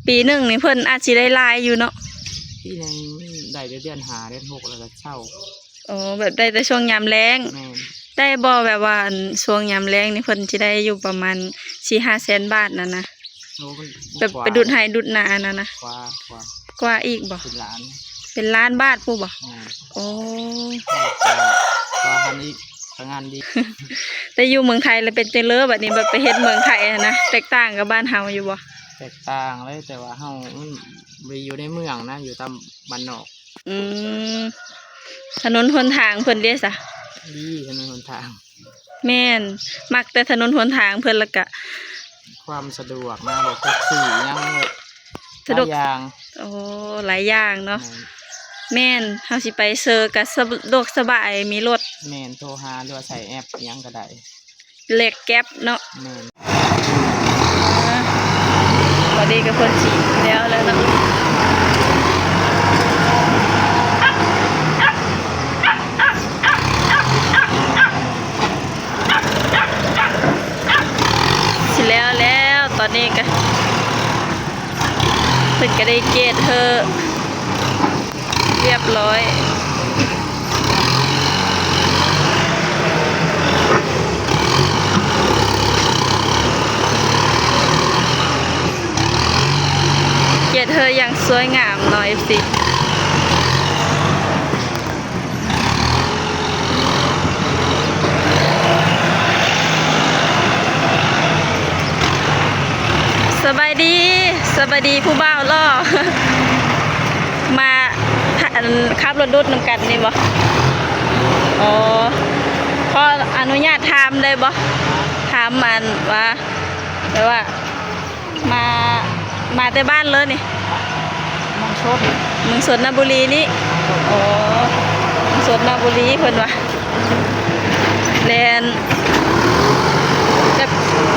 ປີໜຶ່ງນີ້ເພິ່ນອາດຊິໄດ້ຫຼາຍຢູ່ເນາະ? ປີໜຶ່ງໄດ້ແຕ່ເດືອນຫ້າເດືອນຫົກ ແລ້ວກໍເຊົາ. ອໍ ແບບໄດ້ແຕ່ຊ່ວງຍາມແລ້ງ. ແມ່ນ. ໄດ້ບໍ່ ແບບວ່າ ອັນ ຊ່ວງຍາມແລ້ງນີ້ເພິ່ນຊິໄດ້ຢູ່ປະມານສີ່ຫ້າແສນບາດນັ້ນນະ? ໂອ້ ມັນ ແບບໄປດຸດໄຮ່ດຸດນາອັນນັ້ນນະ? ກວ່າ ກວ່າ ກວ່າອີກບໍ່? ເປັນລ້ານ ເປັນລ້ານບາດພຸ້ນບໍ່? ແມ່ນ. ໂອ້ ກວ່າ ກວ່າຫັ້ນອີກ ກະງານດີ. ແຕ່ຢູ່ເມືອງໄທລະເປັນຈັ່ງເລີ ບາດນີ້ ແບບໄປເຮັດເມືອງໄທຫັ້ນນະ ແຕກຕ່າງກັບບ້ານເຮົາຢູ່ບໍ່? ແຕກຕ່າງເລີຍ ແຕ່ວ່າເຮົາມັນບໍ່ໄດ້ຢູ່ໃນເມືອງນະ ຢູ່ຕາມບ້ານນອກ. ອືມ ຖະໜົນຫົນທາງເພິ່ນເດຊະ? ດີ ຖະໜົນຫົນທາງ. ແມ່ນ ມັກແຕ່ຖະໜົນຫົນທາງເພິ່ນ ແລ້ວກະຄວາມສະດວກນະ ແບບແທັກຊີຫຍັງ ສະດວກ ຫຼາຍຢ່າງ. ໂອ້ ຫຼາຍຢ່າງເນາະ. ແມ່ນ ແມ່ນ ເຮົາຊິໄປເຊີກະສະດວກສະບາຍ ມີລົດ. ແມ່ນ ໂທຫາ ຫຼືວ່າໃຊ້ແອັບຫຍັງກະໄດ້. ເລກແກັບເນາະ. ແມ່ນ. ເອີ ພໍດີກະເພິ່ນຊິແລ້ວແລ້ວເນາະ. ຊິແລ້ວແລ້ວ ຕອນນີ້ກະ ເພິ່ນກະໄດ້ເກດເຮີ ຮຽບຮ້ອຍ. ເກດເຮີຢ່າງສວຍງາມເນາະ ເອັຟຊີ. ສະບາຍດີ ສະບາຍດີຜູ້ບ່າວຫຼໍ່. ມາ ອັນ ຂັບລົດດຸດນຳກັນນີ້ບໍ່? ອໍ ຂໍອະນຸຍາດຖາມໄດ້ບໍ່? ຖາມ ອັນ ວ່າ ແບບວ່າ ມາ ມາແຕ່ບ້ານເລີຍນີ້? ເມືອງຊົນ ເມືອງຊົນນະບູລີນີ້. ອໍ ຊົນນະບູລີເພິ່ນວ່າ. ແລນ ແບບ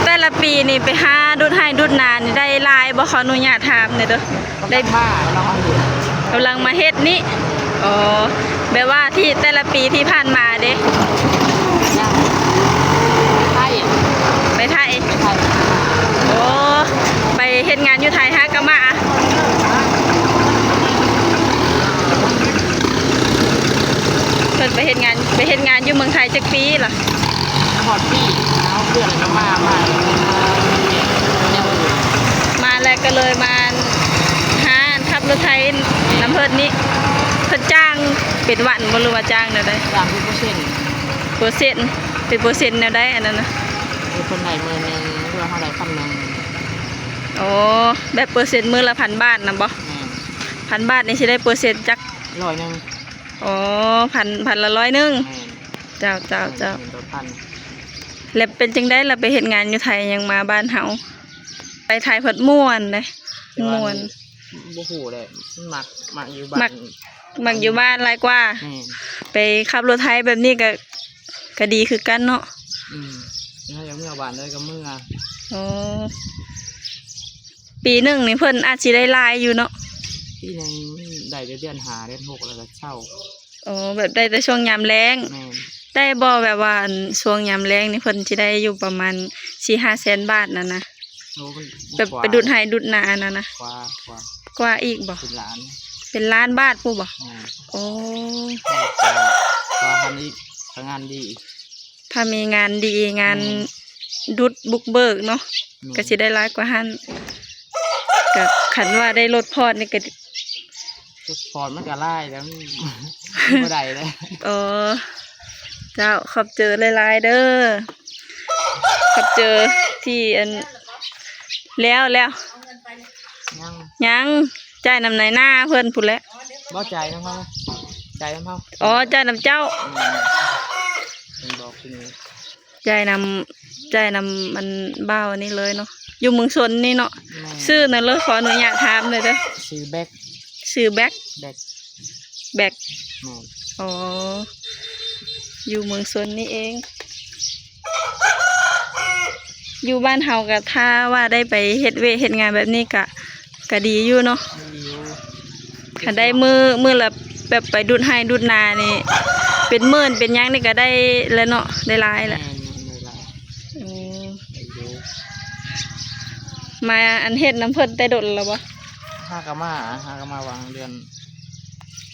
ແຕ່ລະປີນີ້ໄປຫາດຸດໄຮ່ດຸດນານີ້ໄດ້ຫຼາຍບໍ່? ຂໍອະນຸຍາດຖາມແດ່ເດີ. ໄດ້ມາ ກຳລັງມາເຮັດ ກຳລັງມາເຮັດນີ້. ອໍ ແບບວ່າທີ່ແຕ່ລະປີທີ່ຜ່ານມາເດ? ໄປໄທ ໄປໄທ. ໂອ້ ໄປເຮັດງານຢູ່ໄທຫາກະມາ. ເພິ່ນໄປເຮັດງານ ໄປເຮັດງານຢູ່ເມືອງໄທຈັກປີລະ? ມາຮອດປີ ເອົາເພື່ອນລະມາ ມາ ມາແລ້ວກະເລີຍມາຫາຂັບລົດໄຖນຳເພິ່ນນີ້. ເພິ່ນຈ້າງເປັນວັນບໍ່ ຫຼືວ່າຈ້າງແນວໃດ? ຈ້າງເປັນເປີເຊັນ ເປີເຊັນ. ເປັນເປີເຊັນແນວໃດອັນນັ້ນນະ? ເອີ ເພິ່ນໄດ້ໝື່ນໜຶ່ງ ຫຼືວ່າເຮົາໄດ້ພັນໜຶ່ງ. ອໍ ແບບເປີເຊັນມື້ລະພັນບາດນະບໍ່? ແມ່ນ. ພັນບາດນີ້ຊິໄດ້ເປີເຊັນຈັກ? ຮ້ອຍໜຶ່ງ. ອໍ ພັນ ພັນລະຮ້ອຍໜຶ່ງ. ແມ່ນ. ເຈົ້າ ເຈົ້າ ເຈົ້າ. ແລ້ວເປັນຈັ່ງໃດລະ ໄປເຮັດງານຢູ່ໄທ ຍັງມາບ້ານເຮົາ? ໄປໄທພັດມ່ວນເດ້. ແຕ່ວ່າ ມ່ວນ ບໍ່ຮູ້ແຫຼະ ມັກ ມັກຢູ່ບ້ານ ມັກ ມັກຢູ່ບ້ານຫຼາຍກວ່າ. ແມ່ນ. ໄປຂັບລົດໄຖແບບນີ້ກະ ກະດີຄືກັນເນາະ. ອືມ ເຮົາຢາກເມືອບ້ານໃດກະເມືອ. ອໍ ປີໜຶ່ງນີ້ເພິ່ນອາດຊິໄດ້ຫຼາຍຢູ່ເນາະ? ປີໜຶ່ງໄດ້ແຕ່ເດືອນຫ້າເດືອນຫົກ ແລ້ວກະເຊົາ. ອໍ ແບບໄດ້ແຕ່ຊ່ວງຍາມແລ້ງ. ແມ່ນ. ໄດ້ບໍ່ ແບບວ່າ ອັນ ຊ່ວງຍາມແລ້ງນີ້ເພິ່ນຊິໄດ້ຢູ່ປະມານສີ່ຫ້າແສນບາດນັ້ນນະ? ໂອ້ ມັນ ແບບໄປດຸດໄຮ່ດຸດນາອັນນັ້ນນະ? ກວ່າ ກວ່າ ກວ່າອີກບໍ່? ເປັນລ້ານ ເປັນລ້ານບາດພຸ້ນບໍ່? ແມ່ນ. ໂອ້ ກວ່າ ກວ່າຫັ້ນອີກ ກະງານດີ. ຖ້າມີງານດີ ງານ ແມ່ນ ດຸດບຸກເບີກເນາະ. ແມ່ນ. ກະຊິໄດ້ຫຼາຍກວ່າຫັ້ນ. ກະຄັນວ່າໄດ້ລົດພອດນີ້ກະ ລົດພອດມັນກະຫຼາຍແລ້ວ ມັນບໍ່ໄດ້ແລ້ວ. ອໍ ເຈົ້າ ຂອບໃຈຫຼາຍໆເດີ. ຂອບໃຈທີ່ ອັນ ແລ້ວ ແລ້ວ ຍັງ ຍັງ ຈ່າຍນຳນາຍໜ້າເພິ່ນພຸ້ນແຫຼະ. ບໍ່ ຈ່າຍນຳເຮົາ ຈ່າຍນຳເຮົາ. ອໍ ຈ່າຍນຳເຈົ້າ. ອືມ ເພິ່ນບອກຊິ ຈ່າຍນຳ ຈ່າຍນຳ ອັນ ບ່າວນີ້ເລີຍເນາະ ຢູ່ເມືອງຊົນນີ້ເນາະ. ແມ່ນ. ຊື່ຫຍັງເລີຍ ຂໍອະນຸຍາດຖາມແດ່ເດີ? ຊື່ແບັກ. ຊື່ແບັກ. ແບັກ ແບັກ. ແມ່ນ. ອໍ ຢູ່ເມືອງຊົນນີ້ເອງ. ຢູ່ບ້ານເຮົາກະ ຖ້າວ່າໄດ້ໄປເຮັດວຽກເຮັດງານແບບນີ້ກະ ກະດີຢູ່ເນາະ. ດີຢູ່. ຄັນໄດ້ມື້ ມື້ລະແບບໄປດຸດໄຮ່ດຸດນານີ້ ເປັນໝື່ນເປັນຫຍັງນີ້ກະໄດ້ແລ້ວເນາະ ໄດ້ຫຼາຍແລ້ວ. ແມ່ນ ໄດ້ຫຼາຍ. ໂອ້ ໄດ້ຢູ່. ມາ ອັນ ເຮັດນຳເພິ່ນແຕ່ດົນລະບໍ່? ຫາກະມາ ຫາກະມາຫວ່າງເດືອນ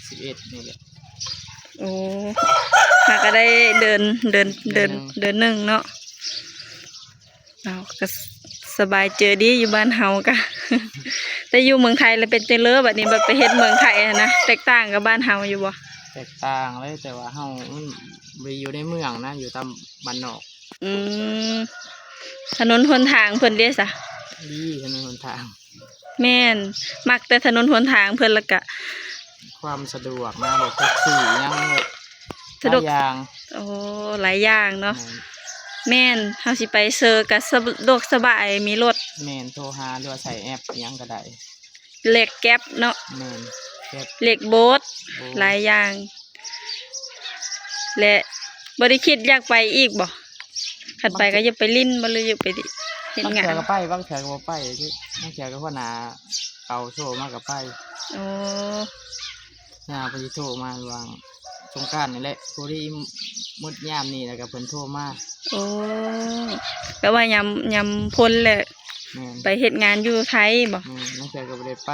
ສິບເອັດນີ້ແຫຼະ. ໂອ້ ຫາກະໄດ້ເດືອນ ເດືອນ ເດືອນ ເດືອນໜຶ່ງເນາະ. ເຮົາກະສະບາຍເຈີດີຢູ່ບ້ານເຮົາກະ ແຕ່ຢູ່ເມືອງໄທລະເປັນຈັ່ງເລີ ບາດນີ້ບັດໄປເຮັດເມືອງໄທຫັ້ນນະ ແຕກຕ່າງກັບບ້ານເຮົາຢູ່ບໍ່? ແຕກຕ່າງເລີຍ ແຕ່ວ່າເຮົາມັນບໍ່ໄດ້ຢູ່ໃນເມືອງນະ ຢູ່ຕາມບ້ານນອກ. ອືມ ຖະໜົນຫົນທາງເພິ່ນເດຊະ? ດີ ຖະໜົນຫົນທາງ. ແມ່ນ ມັກແຕ່ຖະໜົນຫົນທາງເພິ່ນ ລະກະຄວາມສະດວກນະ ລົດແທັກຊີຫຍັງ ສະດວກ ຫຼາຍຢ່າງ. ໂອ້ ຫຼາຍຢ່າງເນາະ. ແມ່ນ ແມ່ນ ເຮົາຊິໄປເຊີກະສະດວກສະບາຍ ມີລົດ. ແມ່ນ ໂທຫາ ຫຼືວ່າໃຊ້ແອັບຫຍັງກະໄດ້. ເລກແກັບເນາະ. ແມ່ນ ແກັບ ເລກໂບດ ໂບດ ຫຼາຍຢ່າງ ແລະ ບໍ່ໄດ້ຄິດຢາກໄປອີກບໍ່? ຄັນໄປກະຢາກໄປຫຼິ້ນບໍ່ ຫຼືຢາກໄປເຮັດງານ? ບາງເທື່ອກະໄປ ບາງເທື່ອກະບໍ່ໄປ ບາງເທື່ອກະຫົວໜ້າເກົ່າໂທມາກະໄປ. ໂອ້ ໜ້າເພິ່ນຊິໂທມາຫວ່າງ ສົງການນີ້ແຫຼະ ພໍດີໝົດຍາມນີ້ແລ້ວກະເພິ່ນໂທມາ. ໂອ້ ແປວ່າຍາມ ຍາມພົ້ນແຫຼະ. ແມ່ນ ໄປເຮັດງານຢູ່ໄທບໍ່? ແມ່ນ ລາງເທື່ອກະບໍ່ໄດ້ໄປ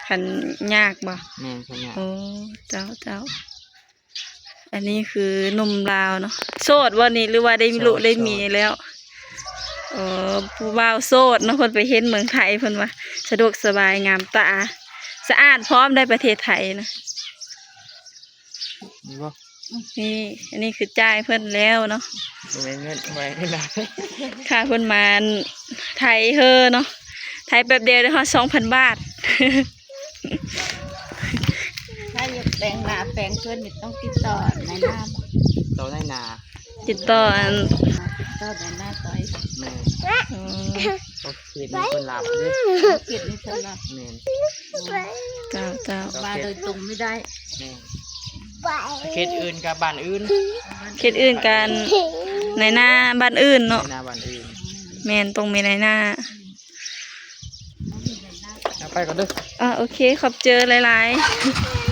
ຄັນຍາກບໍ່? ແມ່ນ ຄັນຍາກ. ໂອ້ ເຈົ້າ ເຈົ້າ ອັນນີ້ຄືໜຸ່ມລາວເນາະ. ໂສດບໍ່ນີ້ ຫຼືວ່າໄດ້ລູກໄດ້ເມຍແລ້ວ? ໂສດ ໂສດ. ເອີ ຜູ້ບ່າວໂສດເນາະ ເພິ່ນໄປເຮັດເມືອງໄທ ເພິ່ນວ່າສະດວກສະບາຍ ງາມຕາ ສະອາດພ້ອມໄດ໋ ປະເທດໄທນະ. ນີ້ບໍ່? ນີ້ ອັນນີ້ຄືຈ່າຍເພິ່ນແລ້ວເນາະ. ບໍ່ແມ່ນເງິນ ບໍ່ແມ່ນເງິນນະ ຄ່າເພິ່ນມາໄທເຮີເນາະ ໄທແປັບດຽວໄດ້ຮອດສອງພັນບາດ. ຖ້າຢາກແປງໜ້າແປງເພິ່ນນີ້ຕ້ອງຕິດຕໍ່ນາຍໜ້າ. ຕໍ່ນາຍໜ້າ ຕິດຕໍ່ອັນ ຕິດຕໍ່ນາຍໜ້າຕ້ອຍ. ແມ່ນ. ອືມ ເຂດນີ້ເພິ່ນຮັບເດ້ ເຂດນີ້ເພິ່ນຮັບ. ແມ່ນ. ເຈົ້າ ເຈົ້າ ມາໂດຍຕົງບໍ່ໄດ້. ແມ່ນ ເຂດອື່ນກະບ້ານອື່ນ ເຂດອື່ນກະນາຍໜ້າບ້ານອື່ນເນາະ. ນາຍໜ້າບ້ານອື່ນ. ແມ່ນ ຕ້ອງມີນາຍໜ້າ. ເອົາໄປກ່ອນເດີ. ອ່າ ໂອເຄ ຂອບໃຈຫຼາຍໆ.